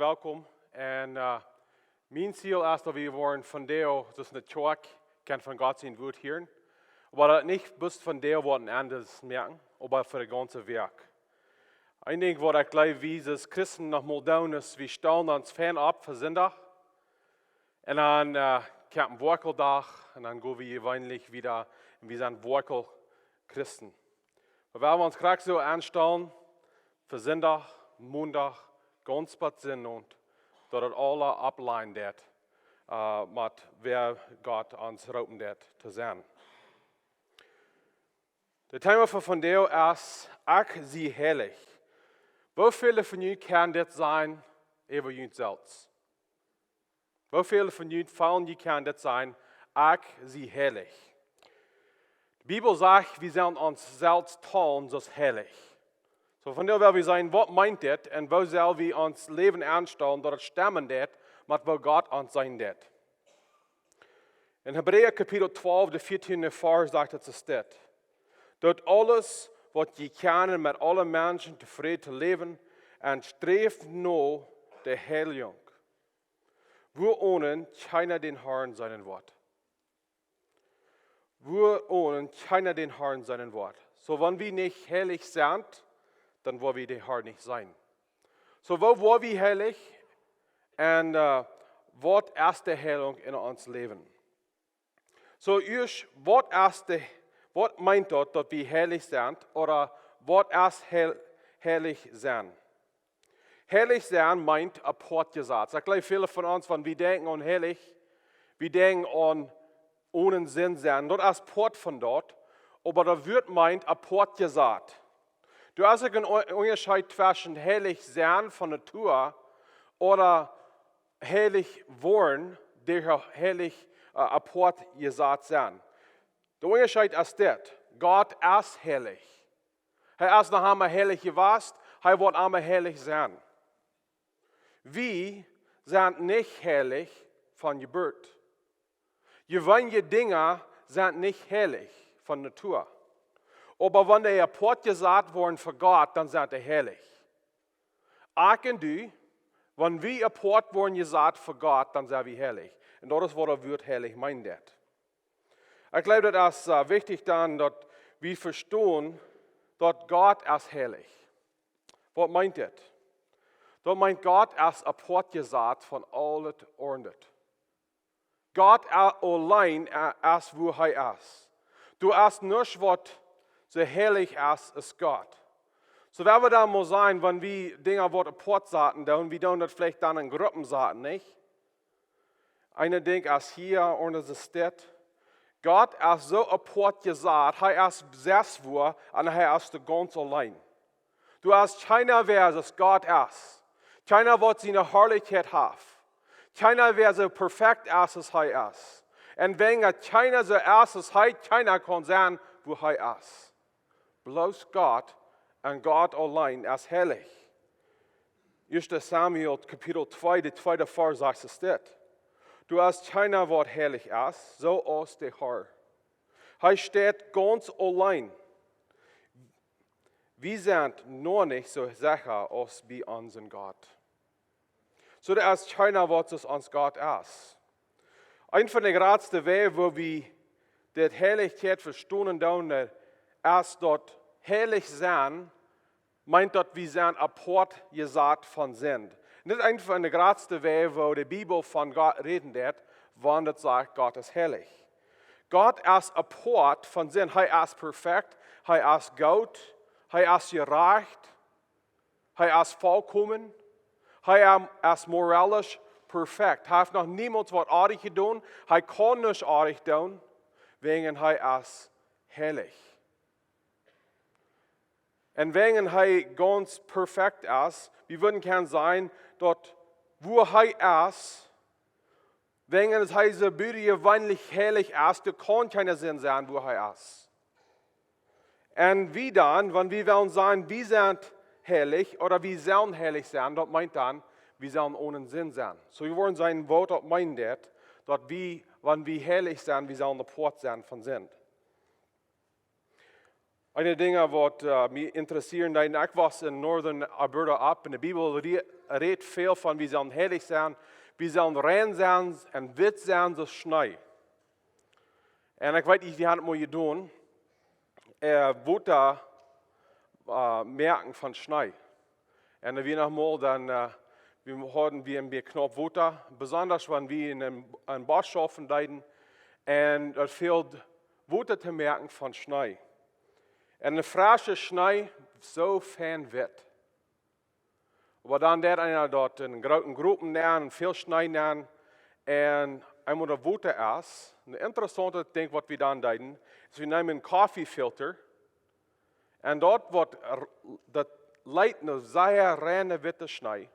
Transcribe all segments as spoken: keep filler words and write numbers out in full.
Welkom. Un äh, mien Ziel es daut wie woaren vondoag, soo aus de Kjoakj, kjennen von Gott sien Wuat hieren. Oba daut nich bloos vondoag woat een Enj moaken, oba fa de gaunze Wäakj. Een Dinkj waut ekj jleew, wie aus Christen noch mol doonen, es, wie stalen ons fein opp fa Sindach. Un dan äh, kjemt een Woakjeldach un dan go wie jeweenlich wieda un wie sent Woakjel-Christen. Oba wan wie ons krakjt soo aunstalen, fa Sindach, Mondach, gaunz bat Sindach, daut et aules oppleinen deit, äh, met wäa Gott ons roopen deit to sennen. De Thema fa vondoag es: Ekj sie heilich. Woo väle von junt kjennen dit sajen äwa junt selfst? Woo väle von junt feelen, jie kjennen dit sajen: Ekj sie heilich? De Bibel sajcht, wie sellen ons selfst talen aus heilich. Soo, vondoag well wie seenen, waut meent dit un woo sell wie ons Läwen aunstalen, daut et stemmen deit met woo Gott ons seenen deit. En Hebräa Kapitel twalf, de vieetieende Varsch, sajcht et soo: Doot aules, waut jie kjennen, met aule Menschen tofräd to läwen, un sträft no de Heilijunk, wuaonen kjeena dän Harn seenen woat. Wuaonen kjeena dän Harn seenen woat. Soo, wan wie nich heilich sent, dan woa wie dän Harn nich seenen. Soo, woo woa wie heilich? Un äh, waut es de Heilijunk en ons Läwen? Soo, ieescht, waut es de, waut meent daut, daut wie heilich sent? Ooda waut es heil-, heilich sennen? Heilich sennen meent apoat jesat. Ekj jleew, väle von ons, wan wie denkjen aun heilich, wie denkjen aun onen Sind sennen. Daut es Poat von daut. Oba daut Wuat meent apoat jesat. Doa es uk een Un-, Unjascheet tweschen heilich sennen von Natua ooda heilich woaren, derch heilich äh, apoat jesat sennen. De Unjascheet es dit: Gott es heilich. Hee es noch emma heilich jewast, hee woat emma heilich sennen. Wie sent nich heilich von Jeburt. Jeweenelje Dinja sent nich heilich von Natua. Oba wan dee apoat jesat woaren fa Gott, dan sent dee heilich. Ekj un du, wan wie apoat woaren jesat fa Gott, dan sent wie heilich. Un daut es waut daut Wuat heilich meenen deit. Ekj jleew, daut es äh, wichtich dan, daut wie vestonen, daut Gott es heilich. Waut meent dit? Daut meent, Gott es apoat jesat von aul daut aundre. Gott a-, auleen äh, es, woo hee es. Doa es nuscht, waut soo heilich es aus Gott. Soo, wan wie dan mol seenen, wan wie Dinja woaren apoat saten, dan wie doonen daut veleicht dan en Gruppen saten, nich? Eena denkjt, aus hia, un aus Städ. Gott es soo apoat jesat, hee es selfst wua, un hee es doa gaunz auleen. Doa es kjeena, wäa soo aus Gott es. Kjeena, waut siene Harlichkjeit haft. Kjeena, wäa soo perfekt es, aus hee es. Un wan kjeena soo es, aus hee, kjeena kaun sennen, wua hee es. Bloos Gott un Gott auleen es heilich. Ieeschte Samuel Kapitel twee, de tweede Varsch sajcht et dit: Doa es kjeena, waut heilich es, soo aus de Har. Hee steit gaunz auleen. Wie sent noch nich soo secha aus bie onsen Gott. Soo, doa es kjeena, waut soo aus ons Gott es. Eent von de jratste Wäaj, woo wie dit Heilichkjeit vestonen doonen, es daut heilich sennen meent, daut wie sent apoat jesat von Sind. Dit es eent von de jratste Wäaj, woo de Bibel von Gott räden deit, wan et sajcht, Gott es heilich. Gott es apoat von Sind. Hee es perfekt, hee es goot, hee es jerajcht, hee es volkomen, hee am-, es moralisch perfekt. Hee haft noch niemols waut oajet jedonen, hee kaun nuscht oajet doonen, wäajen hee es heilich. Un wäajen hee gaunz perfekt es, wie wudden kjennen sajen, daut wua hee es, wäajen hee soo butajeweenlich heilich es, doa kaun kjeene Sind sennen, wua hee es. Un wie dan, wan wie wellen sajen, wie sent heilich, ooda wie sellen heilich sennen, daut meent dan, wie sellen onen Sind sennen. Soo, wie wudden sajen, waut daut meent, daut, daut wie, wan wie heilich sent, wie sellen apoat sennen von Sind. Een Dinkj waut mie interessieren deed, ekj wia en Northern Alberta opp, un de Bibel rät väl von wie sellen heilich sennen, wie sellen rein sennen un witt sennen soo aus Schnee. Un ekj weet nich, wie haben daut mol jedonen, Wota moaken von Schnee. Un wie noch mol dan, wie hauden wie een bät knaup Wota, besonda wan wie en een Bosch schaufen deeden, un daut fäld Wota to moaken von Schnee. Un een frescha Schnee, soo fein witt. Oba dan deed eena daut en groote Gruppen nämen, väl Schnee nämen, un eemol daut Wota es. Een interessauntet Dinkj waut wie dan deeden, es wie neemen een Koffeefilter, un daut waut, daut leet no sea reine witte Schnee.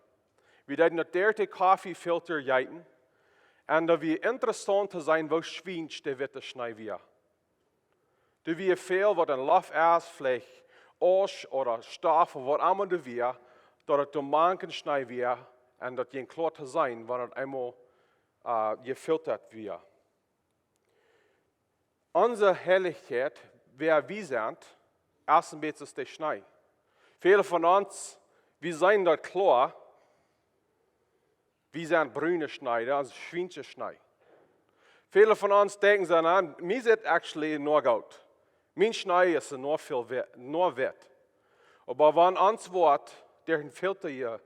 Wie deeden daut derch de Koffeefilter jeeten, un daut wia interessaunt to seenen woo schwiensch de witte Schnee wia. Doa wia väl waut en Loft es, veleicht Ausch ooda Stoff ooda waut emma doa wia, daut et doa mank en Schnee wia, un daut jinkj kloa to seenen wan et eemol jefiltert wia. Onse Heilichkjeit, wäa wie sent, es een bät aus de Schnee. Väle von ons, wie seenen daut kloa, wie sent brune Schnee, daut es schwiensche Schnee. Väle von ons denkjen soo, na, mie sitt actually noch goot. Mien Schnee es noch väl witt, noch witt. Oba wan ons woat derch een Filter je,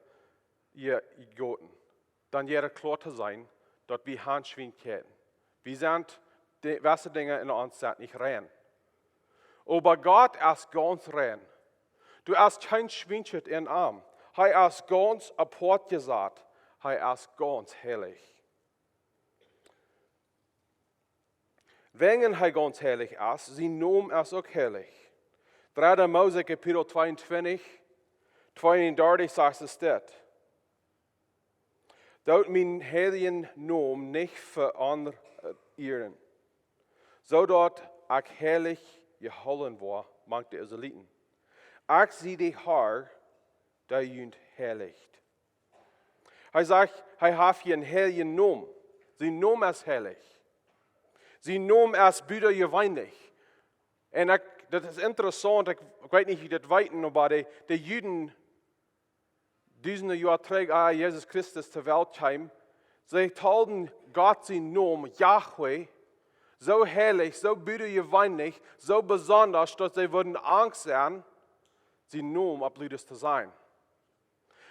je, jegoten, dan jeit et kloa to seenen daut wie han Schwienschkjeiten. Wie sent, de, wesse Dinja en ons sent nich rein. Oba Gott es gaunz rein. Doa es kjeen Schwienschet en am. Hee es gaunz apoat jesat. Hee es gaunz heilich. Wäajen hee gaunz heilich es, sien Nomen es uk heilich. Dredde Mose Kapitel tweeuntwintich, tweeundartich sajcht et dit: Doot mienen heiljen Nomen nich veonreinen, soo daut ekj heilich jehoolen woa mank de Israeliten. Ekj sie de Har, dee junt heilicht. Hee sajcht, hee haft hia een heiljen Nomen. Sien Nomen es heilich. Sien Nomen es butajeweenlich. Un ekj, daut es interessaunt, ekj, ekj weet nich, jie daut weeten, oba de, de Juden, dusende Joa trigj, ea Jesus Christus to Welt kjeem, see tolden Gott sien Nomen, Yahweh, soo heilich, soo butajeweenlich, soo besonda, daut see wudden angst sennen, sien Nomen opp ludes to sajen.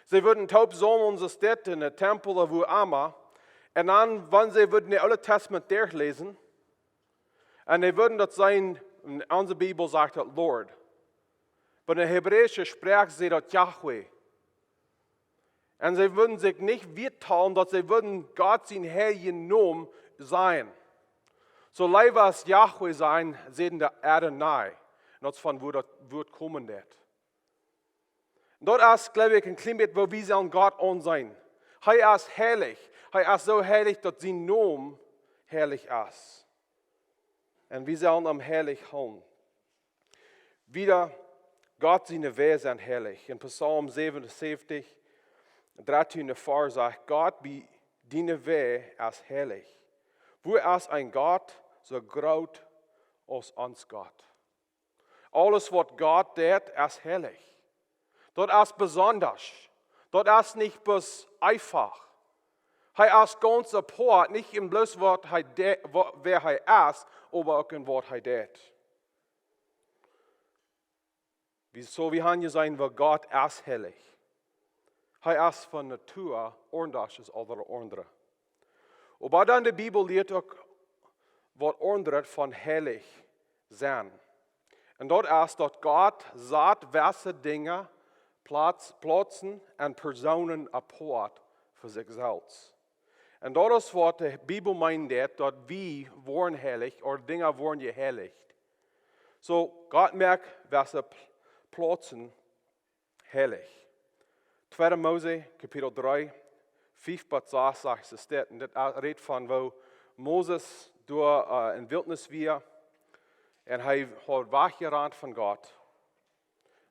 See wudden toop saumlen, soo steit en de Tempel ooda wua emma. Un dan, wan see wudden daut Oole Tastament derchläsen, un see wudden daut seenen, en onse Bibel sajcht daut Lord. Oba en de hebräische Sproak sajcht daut Yahweh. Un see wudden sikj nich wieetalen, daut see wudden Gott sien heiljen Nomen sajen. Soo leewa aus Yahweh sajen, säden see Adonai. Un daut es von wua daut Wuat komen deed. Daut es, jleew ekj, een kjlien bät woo wie sellen Gott aunseenen. Hee es heilich. Hee es soo heilich, daut sien Nomen heilich es. Un wie sellen am heilich hoolen. Wieda, Gott siene Wäaj sent heilich. En Psalm säwenunsäwentich, dartieende Varsch sajcht: Gott, bie diene Wäaj es heilich. Wua es een Gott soo groot aus ons Gott? Aules waut Gott deit, es heilich. Daut es besonda. Daut es nich bloos eefach. Hee es gaunz apoat, nich en bloos waut hee de-, wa-, wäa hee es, oba uk en waut hee deit. Wie, soo wie han jeseenen, woo Gott es heilich. Hee es von Natua aundasch aus aule aundre. Oba dan de Bibel lieet uk waut aundret von heilich sennen. Un daut es daut Gott sat wesse Dinja, Plauz-, Plauzen un Persoonen apoat fa sikj selfst. Un daut es waut de Bibel meent, daut, daut wie woaren heilich, ooda Dinja woaren jeheilicht. Soo, Gott moakt wesse Pl-, Plauzen heilich. Tweede Mose, Kapitel dree, fief bat sas, sajcht et dit. Un dit, äh, rät von woo Moses doa, äh, en Wiltnis wia. Un hee haud wajchjerant von Gott.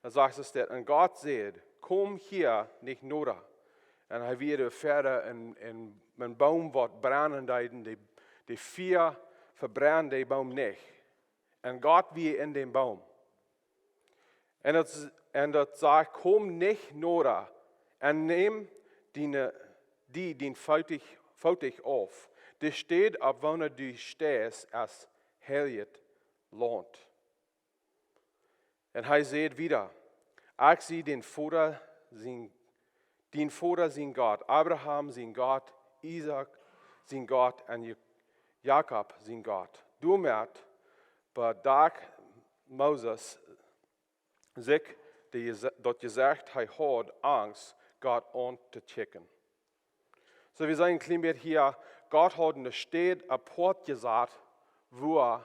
Dan sajcht et dit: Un Gott säd: Komm hia nich noda. Un hee wia doa wieda en, en, en Boom waut brennen deed, un de, de Fia vebrand dän Boom nich. Un Gott wia en dän Boom. Un daut, un daut sajcht: "Komm nich noda un näm diene, die dien Footich, Footich auf. De Städ, opp woone du steist, es heiljet Launt." Un hee säd wieda: "Ekj sie dien Voda sien, dien Voda sien Gott, Abraham sien Gott, Isaak sien Gott un Ja-, Jakob sien Gott." Doamet bedakjt Moses sikj de Jese-, daut Jesecht, hee haud Angst, Gott auntokjikjen. Soo, wie seenen een kjlien bät hia, Gott haud eene Städ aupoat jesat, wua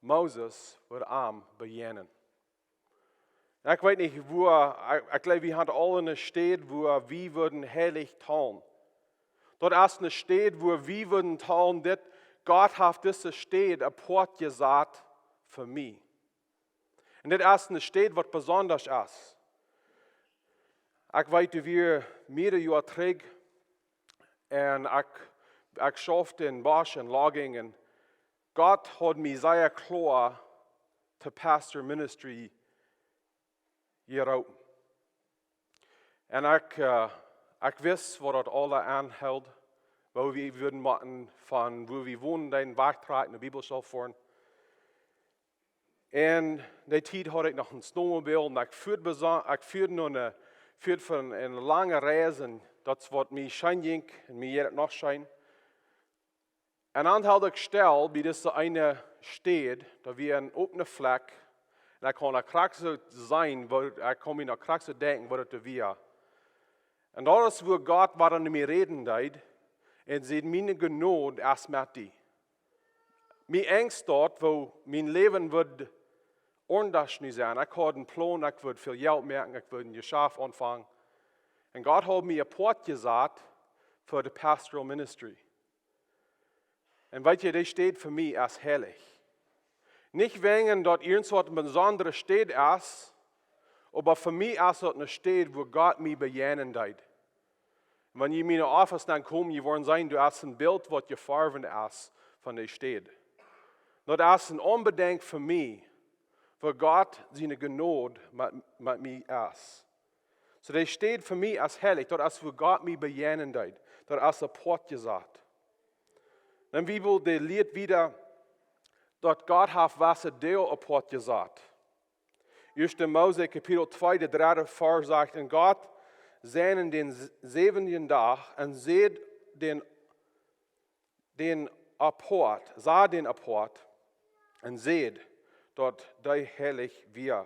Moses wudd am bejäajnen. Un ekj weet nich, wua, ekj, ekj jleew, wie haben aule eene Städ, wua wie wudden heilich talen. Daut es eene Städ, wua wie wudden talen, dit, Gott haft dise Städ aupoat jesat fa mie. Un dit es eene Städ, waut besonda es. Ekj weet, wie wieren mearere Joa trigj un ekj, ekj schauft em Busch en Logging un Gott haud mie sea kloa to Pastor Ministry jeroopen. Un ekj, eh, ekj wist, waut daut aula aunhilt, woo wie wudden motten von wua wie wonden, dän Wajch trigj no Bibelschool foaren. Un dee Tiet haud ekj noch een Snowmobil un ekj fua beso-, ekj fua no eene, fua fa eene lange Reis un daut es waut mie scheen jinkj un mie jeit daut noch scheen. Un dan hilt ekj stell bie dise eene Städ, daut wia eene opne Flakj. Un ekj kunn noch krakjt soo seenen, woo, ekj kunn mie noch krakjt soo denkjen, woo daut wia. Un daut es, wua Gott wada no mie räden deed un säd: "Miene Jnod es met die." Mie angst daut, woo mien Läwen wudd aundasch nu sennen. Ekj haud een Plon, ekj wudd väl Jelt moaken, ekj wudd een Jeschaft aunfangen. Un Gott haud mie aupoat jesat fa de Pastoral Ministry. Un weet jie, dee Städ fa mie es heilich. Nich wäajen daut irjentwaut eene besondre Städ es, oba fa mie es daut eene Städ, wua Gott mie bejäajnen deed. Wan jie en miene Office dan komen, jie woaren seenen, doa es een Bilt, waut jefoaft es von dee Städ. Daut es een onbedinjt fa mie, wua Gott siene Jnod met, met mie es. Soo, dee Städ fa mie es heilich, daut es, wua Gott mie bejäajnen deed, daut es aupoat jesat. Dan Bibel, dee lieet wieda, daut Gott haft waut sea aupoat jesat. Ieeschte Mose, Kapitel twee, de dredde Varsch sajcht: "Un Gott säajend dän s-, säwenden Dach un säd dän, dän aupoat, sach dän aupoat un säd, daut dee heilich wia,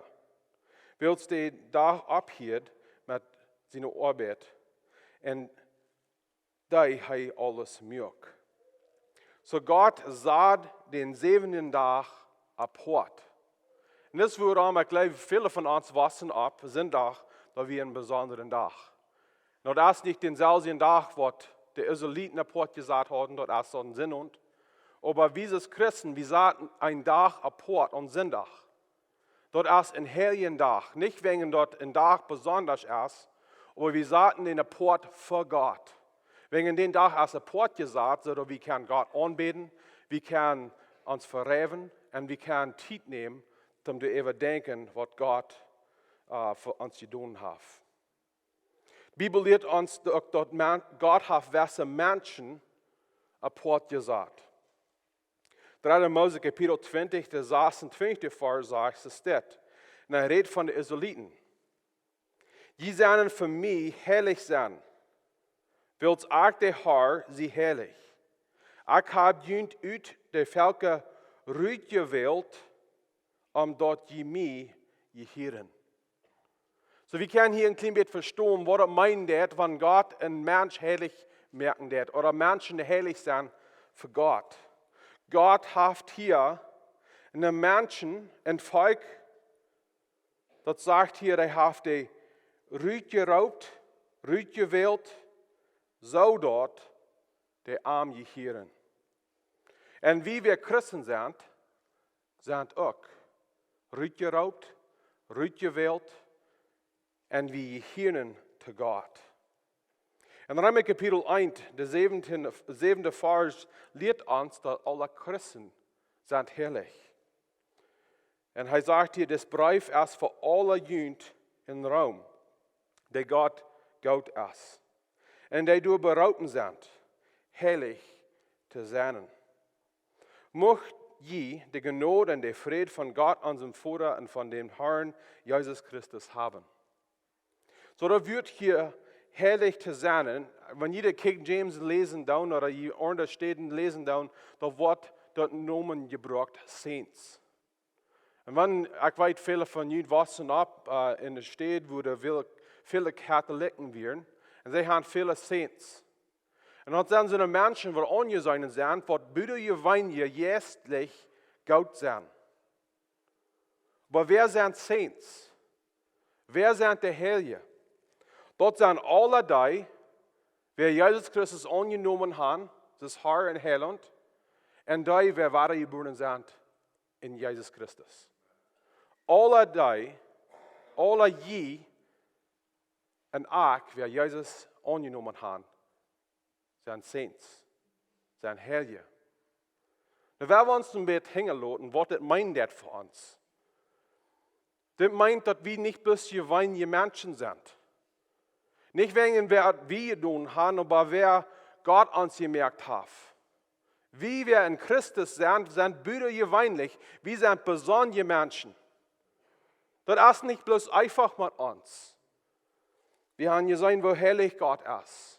wiels de Dach opphieed met siene Oabeit un dee hee aules muak." Soo Gott sach dän säwenden Dach aupoat. Un daut es wuarom ekj jleew, väle von ons waussen opp Sindach, daut wia een besondra Dach. Nu, daut es nich dänselwjen Dach, waut de Israeliten aupoat jesat hauden, daut es soo een Sinn. Oba wie aus Christen, wie saten een Dach aupoat aun Sindach. Daut es een heiljen Dach. Nich wäajen daut een Dach besonda es, oba wie saten dän aupoat fa Gott. Wäajen dän Dach es aupoat jesat, soo daut wie kjennen Gott aunbäden, wie kjennen ons vejewen un wie kjennen Tiet nämen, om to äwadenkjen, waut Gott, äh, fa ons jedonen haft. De Bibel lieet ons uk, daut Men-, Gott haft jewesse Menschen aupoat jesat. Dredde Mose Kapitel twintich, de sasuntwintichste Varsch sajcht, soo steit, un hee rät von de Israeliten: "Jie sellen fa mie heilich sennen, wiels ekj, de Herr, sie heilig. Ekj hab junt ut de Velkja rutjewält, om daut jie mie jehieren." Soo, wie kjennen hia een kjlien bät vestonen, waut daut meenen deit, wan Gott een Mensch heilich moaken deit, ooda Menschen, dee heilich sent fa Gott. Gott haft hia een Menschen, een Volkj, daut sajcht hia, hee haft dee rutjeroopt, rutjewält, soo daut dee am jehieren. Un wie, waut Christen sent, sent uk rutjeroopt, rutjewält, un wie jehieren to Gott. En Reema Kapitel eent, de säwentiende, säwende Varsch, lieet ons, daut aule Christen sent heilich. Un hee sajcht hia: "Dis Breef es fa aule junt en Rom, dee Gott goot es, un dee doa beroopen sent, heilich to sennen. Mucht jie de Jnod un de Fräd von Gott, onsem Voda, un von däm Harn Jesus Christus haben." Soo, daut Wuat hia, heilich to sennen, wan jie de King James läsen doonen ooda jie aundre Städen läsen doonen, dan woat daut Nomen jebrukt Saints. Un wan, ekj weet, väle von junt wossen opp, äh, en de Städ, wua väle, väle Katholiken wieren, un see hauden väle Saints. Un daut sent soone Menschen, waut aunjeseenen sent, waut butajeweenlich jeistlich goot sent. Oba wäa sent Saints? Wäa sent de Heilje? Daut sent aule dee, wäa Jesus Christus aunjenomen haben, aus Har un Heilaunt, un dee, wäa wadajebuaren sent en Jesus Christus. Aule dee, aule jie un ekj, wäa Jesus aunjenomen haben, sent Saints, sent Heilje. Nu, wan wie ons een bät hinjen loten, waut dit meent daut fa ons. Dit meent, daut wie nich bloos jeweenelje Menschen sent. Nich wäajen waut wie jedonen haben, oba wäa Gott ons jemoakt haft. Wie, wäa en Christus sent, sent butajeweenlich, wie sent besondre Menschen. Daut es nich bloos eefach met ons. Wie haben jeseenen, woo heilich Gott es.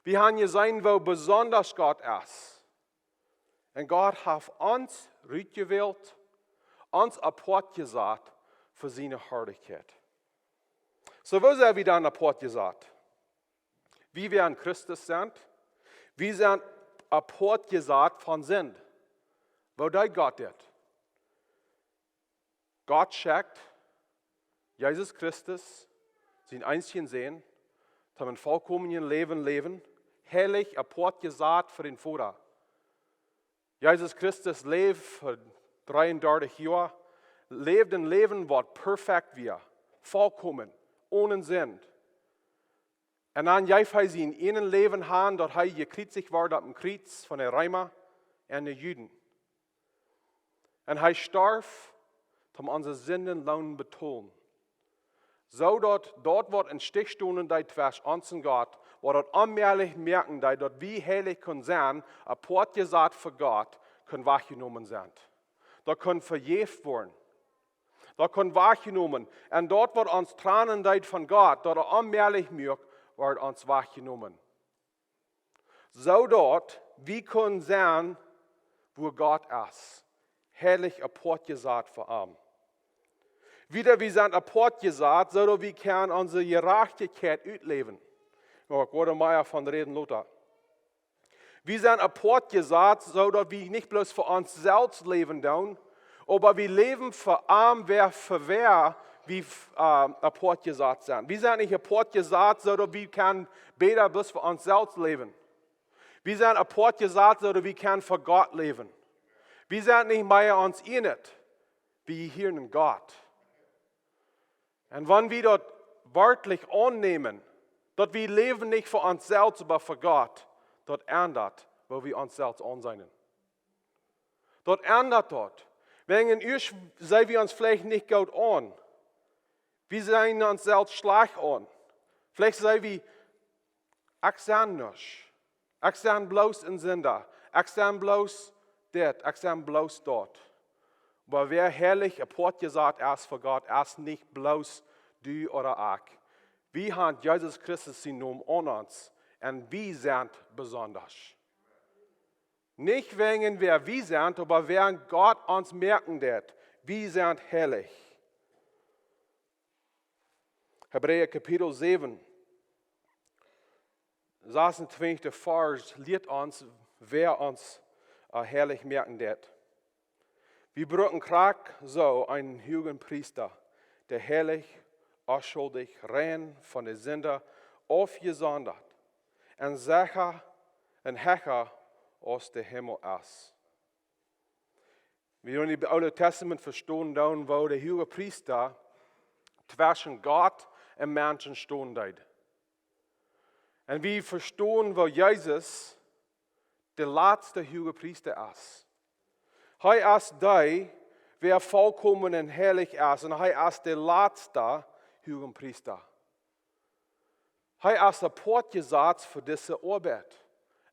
Wie haben jeseenen, woo besonda Gott es. Un Gott haft ons rutjewält, ons apoat jesat fa siene Harlichkjeit. Soo, woo sent wie dan apoat jesat? Wie, wäa en Christus sent, wie sent apoat jesat von Sind. Woo deed Gott dit? Gott schekjt Jesus Christus, sienen eensjen Sän, toom een volkomenet Läwen läwen, heilich, apoat jesat fa dän Voda. Jesus Christus läwd fa dreeundartich Joa, läwd een Läwen, waut perfekt wia, volkomen, onen Sind. Un dan jeef hee sien ieejnet Läwen han, daut hee jekjriezicht wort opp een Kjriez von de Reema un de Juden. Un hee storf, om onse Sinden Loon betolen. Soo daut daut, waut em Stich stunt, dee tweschen ons un Gott, waut daut onmäajlich moaken deed, daut wie heilich kunnen sennen, apoat jesat fa Gott, kunn wajchjenomen sennen. Daut kunn vejäft woaren. Daut kunn wajchjenomen. Un daut, waut ons trannen deed von Gott, daut daut onmäajlich muak, wort ons wajchjenomen. Soo daut wie kunnen sennen, wua Gott es. Heilich, apoat jesat fa am. Wieda, wie sent apoat jesat, soo daut wie kjennen onse Jerajchtichkjeit utläwen. Oba ekj woa mea von räden lota. Wie sent apoat jesat, soo daut wie nich bloos fa ons selfst läwen doonen, oba wie läwen fa am, wäa, fa wäa wie, äh, apoat jesat sent. Wie sent nich apoat jesat, soo daut wie kjennen bäta bloos fa ons selfst läwen. Wie sent apoat jesat, soo daut wie kjennen fa Gott läwen. Wie sent nich mea ons ieejnet, wie jehieren Gott. Un wan wie daut werkjlich aunnämen, daut wie läwen nich fa ons selfst, oba fa Gott, daut endat, woo wie ons selfst aunseenen. Daut endat daut. Wäajen ieescht seenen wie ons veleicht nich goot aun. Wie seenen ons selfst schlajcht aun. Veleicht saj wie: "Ekj sie nuscht. Ekj sie bloos een Sinda. Ekj sie bloos dit. Ekj sie bloos daut." Oba wäa heilich apoat jesat es fa Gott, es nich bloos du ooda ekj. Wie haben Jesus Christus sienen Nomen aun ons. Un wie sent besonda. Nich wäajen wäa wie sent, oba wäajen Gott ons moaken deed. Wie sent heilich. Hebräa Kapitel säwen, sasuntwintichsten Varsch lieet ons, wäa ons, äh, heilich moaken deed. Wie brucken krakjt soo eenen huagen Priesta, dee heilich, onschuldich, rein von de Sind, aufjesondat, un secha un hecha aus de Himmel es. Wie en daut Oole Tastament vestonen doonen, woo de huage Priesta tweschen Gott un Menschen stonen deed. Un wie vestonen, woo Jesus de latste huage Priesta es. Hee es dee, wäa volkomen un heilich es, un hee es de latsta Huagepriesta. Hee es apoat jesat fa dise Oabeit.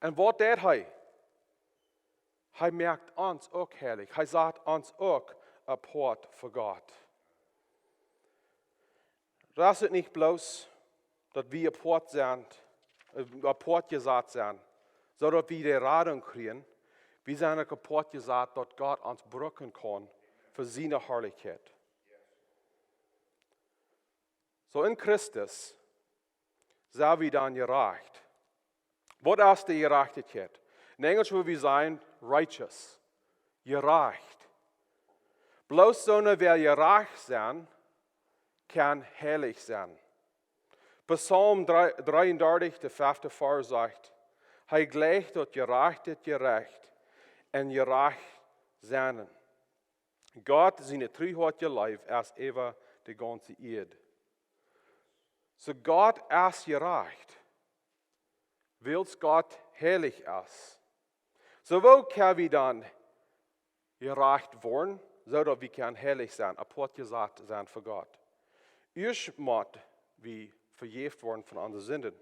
Un waut deit hee? Hee moakt ons uk heilich. Hee sat ons uk apoat fa Gott. Daut es nich bloos, daut wie apoat sent, äh, apoat jesat sent, soo daut wie de Radunk kjrieen. Wie sent uk apoat jesat, daut Gott ons brucken kaun fa siene Harlichkjeit. Soo en Christus sent wie dan jerajcht. Waut es de Jerajchtichkjeit? En Enjelsch wudd wie sajen righteous. Jerajcht. Bloos soone, wäa jerajcht sent, kaun heilich sennen. Psalm dree, dreeundartich, de fefte Varsch sajcht: "Hee jleicht daut jerajchte Jerecht un jerajcht sennen. Gott siene truhoatje Leew es äwa de gaunze Ieed." Soo Gott es jerajcht, wiels Gott heilich es. Soo woo kjenn wie dan jerajcht woaren, soo daut wie kjennen heilich sennen, apoat jesat sennen fa Gott? Ieescht mott wie vejäft woaren von onse Sinden.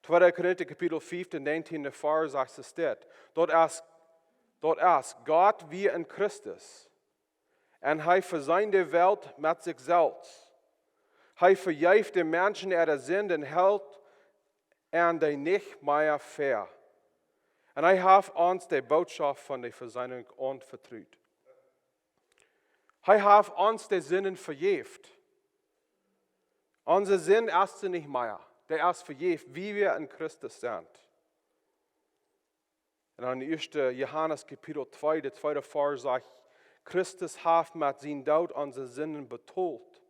Tweede Korinta Kapitel fiew, de näajentieende Varsch sajcht, es dit: Daut es, daut es, Gott wia en Christus, un hee veseend de Welt met sikj selfst. Hee vejeef de Menschen äare Sinden un helt an dee nich mea väa. Un hee haft ons de Bootschoft von de Veseenunk aunvetrut. Hee haft ons de Sinden vejäft. Onse Sind es nich mea. Dee es vejäft, wiels wie en Christus sent. Un en ieeschte Johanes Kapitel twee, de tweede Varsch sajcht: "Christus haft met sienen Doot onse Sinden betolt.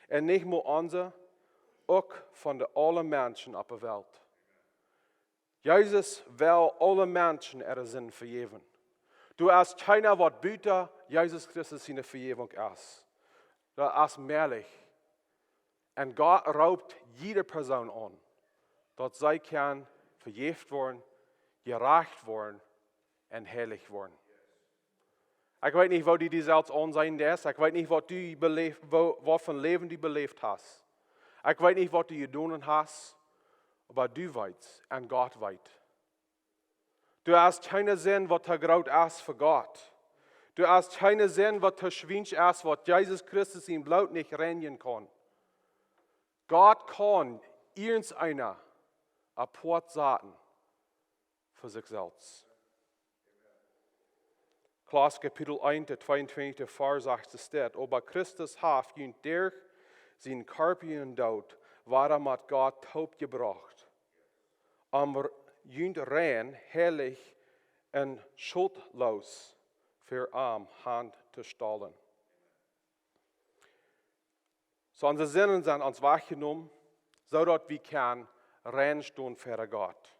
Un nich mau onse, uk von de aule Menschen opp de Welt." Jesus well aule Menschen äare Sinden vejäwen. Doa es kjeena, waut buta Jesus Christus siene Vejäwunk es. Daut es mäajlich. Un Gott roopt jiede Persoon aun, daut see kaun vejäft woaren, jerajcht woaren un heilich woaren. Ekj weet nich, woo du die selfst aunseenen deist. Ekj weet nich, waut du beläft, woo, waut fa Läwen du beläft hast. Ekj weet nich, waut du jedonen hast. Oba du weetst un Gott weet. Doa es kjeene Sind, waut too groot es fa Gott. Doa es kjeene Sind, waut too schwiensch es, waut Jesus Christus sien Bloot nich reinjen kaun. Gott kaun irjent eena apoat saten fa sikj selfst. Kolossa Kapitel eent, de tweeuntwintichste Varsch sajcht, es dit: "Oba Christus haft junt derch sienen Kjarpa un Doot wada met Gott toop jebrocht, om r-, junt rein, heilich un schuldloos fa am han to stalen." Soo, onse Sinden sent ons wajchjenomen, soo daut wie kjennen rein stonen ver Gott.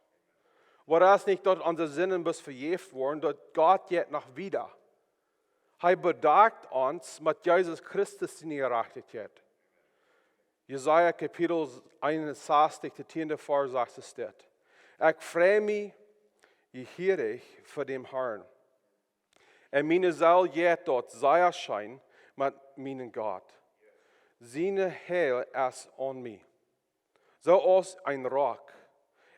Oba daut es nich, daut onse Sinden bloos vejäft woaren, daut Gott jeit noch wieda. Hee bedakjt ons met Jesus Christus siene Jerajchtichkjeit. Jesaja Kapitel eenunsastich, de tieende Varsch sajcht, es dit: "Ekj frei mie jehorich ver däm Harn. Un miene Seel jeit daut sea scheen met mienen Gott. Sien Heil es aun mie, soo aus een Rock.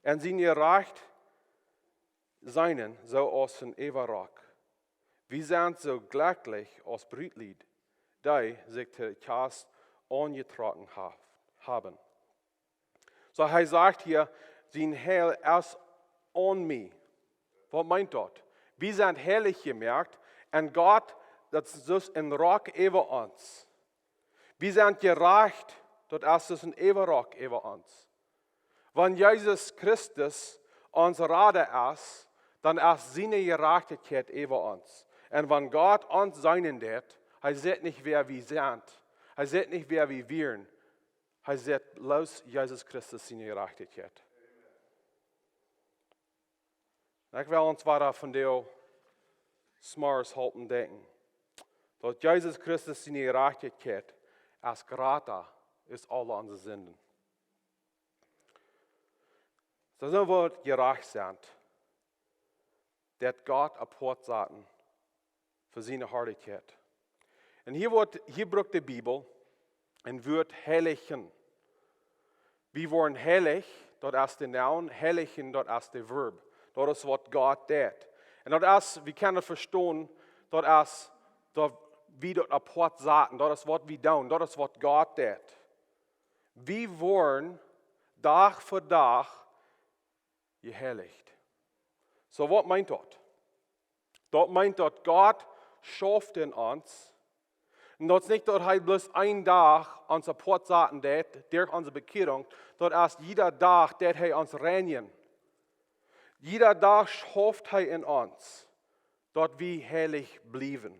Un sien Jerajcht sennen, soo aus een Äwarock. Wie sent soo jlekjlich aus Brutlied, dee sikj to Kjast aunjetrocken haft, haben." Soo, hee sajcht hia: "Sien Heil es aun mie." Waut meent daut? Wie sent heilich jemoakt un Gott, daut es soo aus een Rock äwa ons. Wie sent jerajcht, daut es soo aus een Äwarock äwa ons. Wan Jesus Christus ons Rada es, dan es siene Jerajchtichkjeit äwa ons. Un wan Gott ons seenen deit, hee sitt nich, wäa wie sent. Hee sitt nich, wäa wie wieren. Hee sitt bloos Jesus Christus siene Jerajchtichkjeit. Un ekj well ons wada vondoag zemorjes halpen denkjen, daut Jesus Christus siene Jerajchtichkjeit es jrata aus aule onse Sinden. Soo, soo woat jerajcht sennen, daut Gott apoat saten fa siene Harlichkjeit. Un hia woat, hia brukt de Bibel een Wuat heiligen. Wie woaren heilich, daut es de Noun, heiligen, daut es de Verb. Daut es waut Gott deit. Un daut es, wie kjennen vestonen, daut es, daut wie daut apoat saten, daut es waut wie doonen, daut es waut Gott deit. Wie woaren Dach fa Dach jeheilicht. Soo, waut meent daut? Daut meent daut Gott schauft en ons. Un daut es nich daut hee bloos een Dach ons apoat saten deit, derch onse Bekjierunk, daut es jieda Dach deit hee ons reinijen. Jieda Dach schauft hee en ons, daut wie heilich bliewen.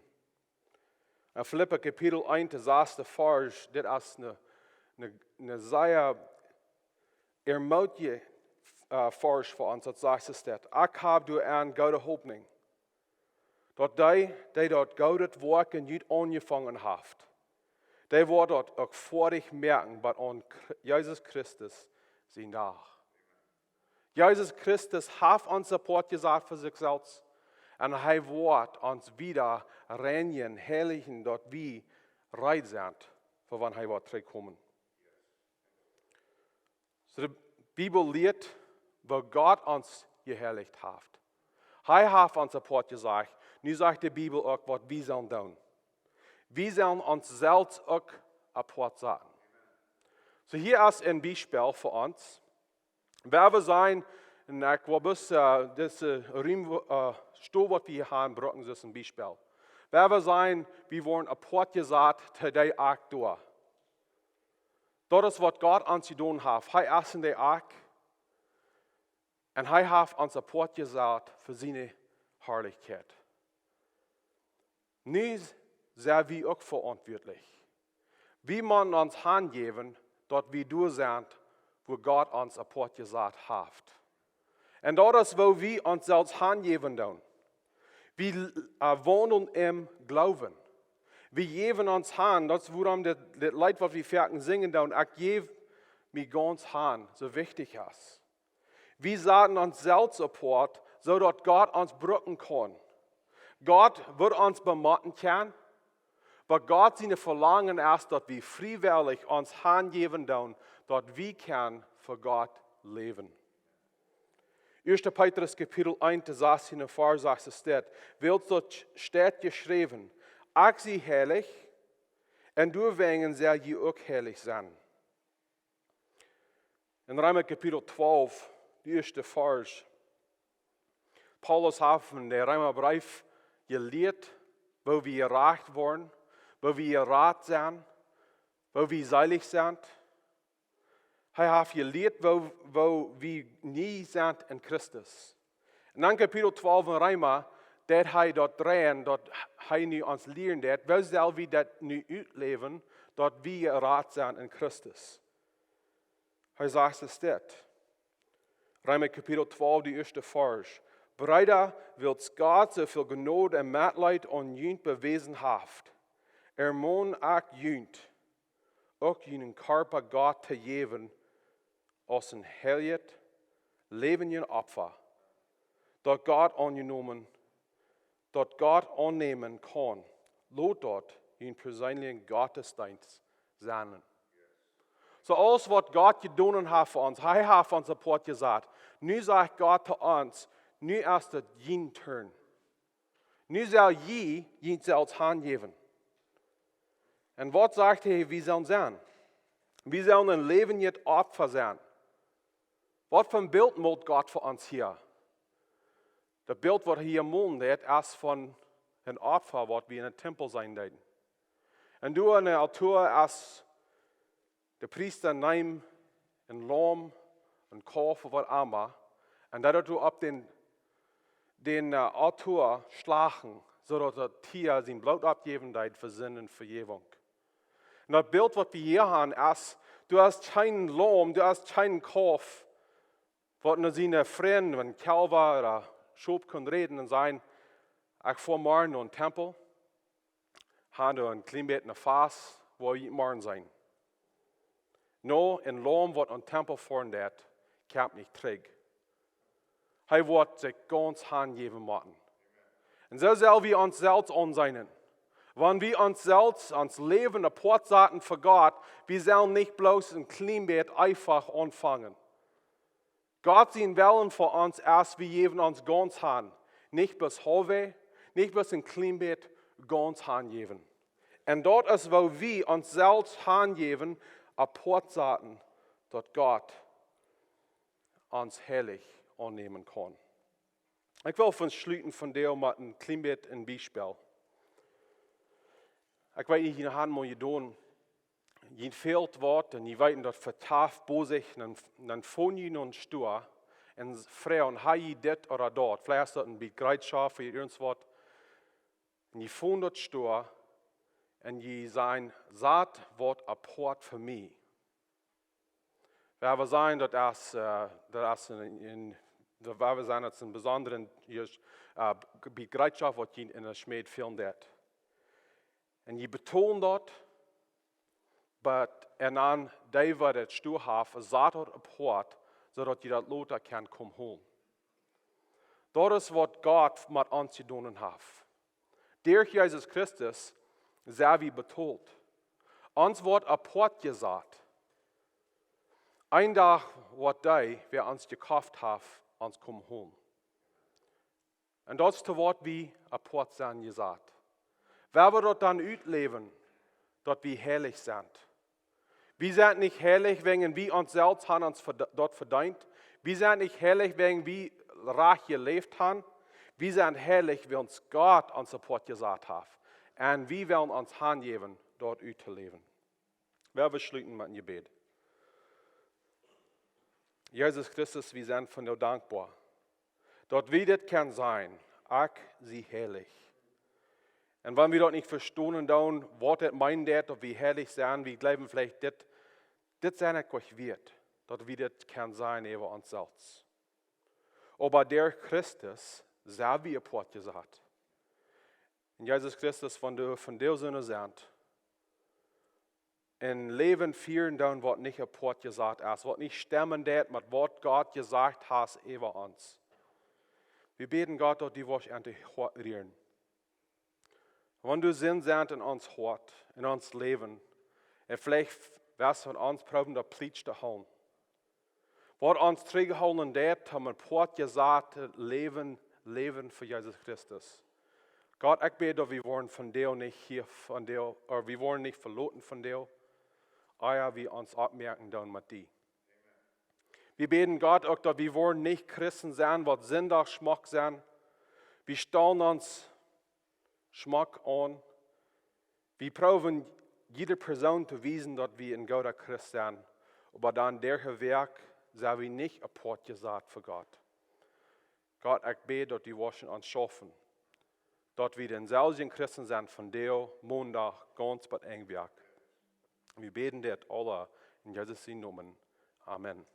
En Filippa Kapitel eent, de sasde Varsch, dit es een, een, een sea ermootjende, äh, Varsch fa ons, daut sajcht et dit: "Ekj hab doaräwa goode Hopninj, daut dee, dee daut goode Woakj en junt aunjefongen haft, dee woat daut uk foadich moaken bat aun Chri-, Jesus Christus sien Dach." Jesus Christus haft ons apoat jesat fa sikj selfst. Un hee woat ons wada reinijen, heiligen, daut wie reed sent fa wan hee woat trigjkomen. Soo, de Bibel lieet, woo Gott ons jeheilicht haft. Hee haft ons apoat jesat. Nu sajcht de Bibel uk, waut wie sellen doonen. Wie sellen ons selfst uk apoat saten. Soo, hia es een Biespel fa ons. Wan wie sajen, un ekj well bloos, äh, dise Rum, äh, Stool, waut wie hia haben, brucken, es een Biespel. Wan wie sajen, wie woaren apoat jesat to dee Oabeit doa. Daut es waut Gott ons jedonen haft. Hee es en dee Oabeit. Un hee haft ons apoat jesat fa siene Harlichkjeit. Nu sent wie uk veauntwuatlich. Wie motten ons hanjäwen, daut wie doa sent, wua Gott ons apoat jesat haft. Un daut es, wua wie ons selfst hanjäwen doonen. Wie, äh, waundlen em Gloowen. Wie jäwen ons han, daut es wuarom dit, dit Leet, waut wie foaken sinjen doonen, "Ekj jäw mie gaunz han", soo wichtich es. Wie saten ons selfst apoat, soo daut Gott ons brucken kaun. Gott woat ons bemoten kjennen, oba Gott sien Velangen es, daut wie friewellich ons hanjäwen doonen, daut wie kjennen fa Gott läwen. Ieeschte Petrus Kapitel eent, de sastende Varsch sajcht et dit: "Wiels daut steit jeschräwen: Ekj sie heilich, un doawäajen sell jie uk heilich sennen." En Reema Kapitel twalf, de ieeschte Varsch. Paulus haft en dän Reemabreef jelieet, woo wie jerajcht woaren, woo wie jerat sent, woo wie seelich sent. Hee haft jelieet, woo, woo wie nie sent en Christus. Un dan Kapitel twalf en Reema, daut hee daut dreien, daut hee nu ons lieren deit, woo sell wie daut nu utläwen, daut wie jerat sent en Christus. Hee sajcht et dit. Reema Kapitel twalf, de ieeschte Varsch. "Breeda, wiels Gott soo väl Jnod un Metleet aun junt bewäsen haft, ermon ekj junt, uk junen Kjarpa Gott to jäwen aus een heiljet, läwendjet Opfa, daut Gott aunjenomen, daut Gott aunnämen kaun. Lot daut jun perseenlichen Gottesdeenst sennen." Soo aules waut Gott jedonen haft fa ons, hee haft ons apoat jesat. Nu sajcht Gott to ons, nu es et jun turn. Nu sell jie junt selfst hanjäwen. Un waut sajcht hee, wie sellen sennen? Wie sellen een läwendjet Opfa sennen. Waut fa een Bilt molt Gott fa ons hia? Daut Bilt, waut hia molen deit, es von een Opfa, waut wie en dän Tempel seenen deeden. Un doa en dän Altoa, aus de Priesta neem een Laum, een Kaulf, waut emma, un deed daut opp dän, dän, äh, Altoa schlachten, soo daut daut Tia sien Bloot aufjäwen deed fa Sindenvejäwunk. Un daut Bilt, waut wie hia haben, es, du hast kjeen Laum, du hast kjeen Kaulf, waut no siene Frind, wan Kjalwa ooda Schop kunn räden un sajen: "Ekj foa morjen no dän Tempel, ha doa een kjlien bät een Fast, woa ekj morjen sennen." Nä, een Laum, waut no dän Tempel foaren deit, kjemt nich trigj. Hee woat sikj gaunz hanjäwen motten. Un soo sell wie ons selfst aunseenen. Wan wie ons selfst, ons Läwen apoat saten fa Gott, wie sellen nich bloos een kjlien bät eefach aunfangen. Gott sien Wellen fa ons es, wie jäwen ons gaunz han. Nich bloos haulfwäaj, nich bloos een kjlien bät, gaunz hanjäwen. Un daut es, woo wie ons selfst hanjäwen, apoat saten, daut Gott ons heilich aunnämen kaun. Ekj well von schluten von däm met een kjlien bät een Biespel. Ekj weet nich, jie han mol jedonen, jie fält waut un jie weeten daut vetreft bosich, dan, dan foon jie no een Stua un froagen, ha jie dit ooda daut? Veleicht es daut een bät Jereetschoft ooda irjent waut. Un jie foon daut Stua un jie sajen, sat waut apoat fa mie. Wie wellen sajen, daut es, äh, daut es een, een, daut wie wellen sajen, daut es een besondren, äh, bät Jereetschoft waut jie en de Schmäd fälen deit. Un jie betolen daut, but, un dan dee waut daut Stua haft, sat daut apoat, soo daut jie daut lota kjennen komen holen. Daut es waut Gott met ons jedonen haft. Derch Jesus Christus sent wie betolt. Ons woat apoat jesat. Een Dach woat dee, wäa ons jekoft haft, ons komen holen. Un daut es to waut wie apoat sent jesat. Wie wellen daut dan utläwen, daut wie heilich sent. Wie sent nich heilich, wäajen wie ons selfst han ons verd-, daut vedeent. Wie sent nich heilich, wäajen wie rajcht jeläft han. Wie sent heilich, wiels Gott ons apoat jesat haft. Un wie wellen ons hanjäwen, daut uttoläwen. Wie wellen schluten met een Jebäd. Jesus Christus, wie sent von die dankboa, daut wie dit kjennen sajen, ekj sie heilich. Un wan wie daut nich vestonen dan, waut daut meent, daut wie heilich sent, wie jleewen veleicht dit, dit sie ekj nich wieet, daut wie dit kjennen sajen äwa ons selfst. Oba derch Christus sent wie apoat jesat. Un Jesus Christus, wan du von dee Sind sent, een Läwen fieren dan waut nich apoat jesat es, waut nich stemmen deit met waut Gott jesajcht haft äwa ons. Wie bäden Gott, daut du woascht aun de Hoat rieren. Wan doa Sind sent en ons Hoat, en ons Läwen, un veleicht west von ons proowen daut plietsch to hoolen, waut ons trigjhoolen deit, om een apoat jesat Läwen, Läwen fa Jesus Christus. Gott, ekj bäd daut wie woaren von die nich hia von die, ooda wie woaren nich veloten von die, ea wie ons oppmoaken dan met die. Wie bäden Gott uk daut wie woaren nich Christen sennen waut Sindach schmock sent. Wie stalen ons schmock aun. Wie proowen jiede Persoon to wiesen daut wie een gooda Christ sent. Oba dan derch de Woakj sent wie nich apoat jesat fa Gott. Gott, ekj bäd daut du woascht aun ons schaufen, daut wie dänselwjen Christen sent von dee Mondach gaunz bat Enj Woakj. Wie bäden dit aula en Jesus sienen Nomen. Amen.